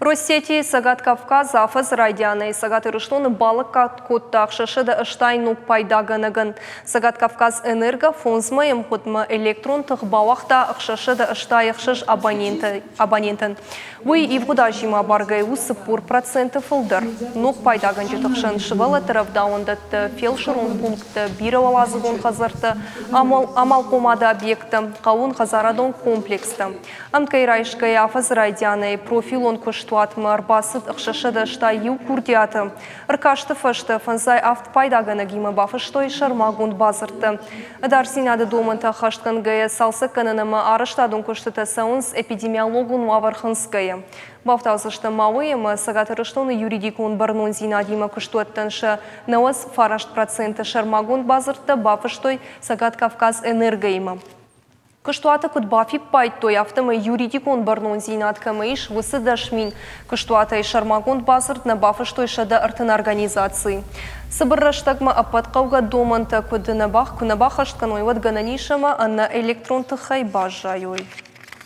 Россети Цӕгат Кавказ афӕдзы райдианӕй Цӕгат Ирыстоны балӕггад кодта 680 ног пайдагӕнӕгӕн. Цӕгат Кавказ Энерго фондз мӕйы ӕмгъуыдмӕ электрон тых бауагъта 686 абонентӕн. Уый ивгъуыд азимӕ абаргӕйӕ у 40% фылдӕр. Ног пайдагӕнджыты хсӕн сывӕллӕтты рӕвдауӕндӕтты, фелсырон пунктты, бирӕуӕладзыгон хӕдзӕртты, амалхъомады объекттӕ, хъӕууон хӕдзарадон комплекстӕ. Ӕмткӕй райсгӕйӕ афӕдзы райдианӕй профилон куыстуатмӕ ӕрбацыд 681 курдиаты. Ӕркасты фӕстӕ фӕндзай авд пайдагӕнӕгимӕ бафыстой сӕрмагонд бадзырдтӕ. Ӕдасдзинады домӕнтӕ ӕххӕстгӕнгӕйӕ цалцӕггӕнӕн ӕмӕ арӕзтадон куыстытӕ цӕуынц эпидемиологон уавӕр хынцгӕйӕ. Бафтаудзыстӕм ма уый, ӕмӕ Цӕгат Ирыстоны юридикон бӕрнондзинадимӕ куыстуӕттӕн сӕ 99% сӕрмагонд бадзырдтӕ бафыстой Цӕгат Кавказ Энергоимӕ. Куыстуаты куыд бафиппайдтой, афтӕмӕй юридикон бӕрнондзинад кӕмӕ ис, уыцы 10 000 куыстуатӕй сӕрмагонд бадзырд нӕ бафыстой 130 организацийы. Цыбыр рӕстӕгмӕ ӕппӕт хъӕугӕ домӕнтӕ куыд нӕ баххӕст кӕной, уӕд гӕнӕн ис ӕмӕ ӕнӕ электрон тыхӕй баззайой.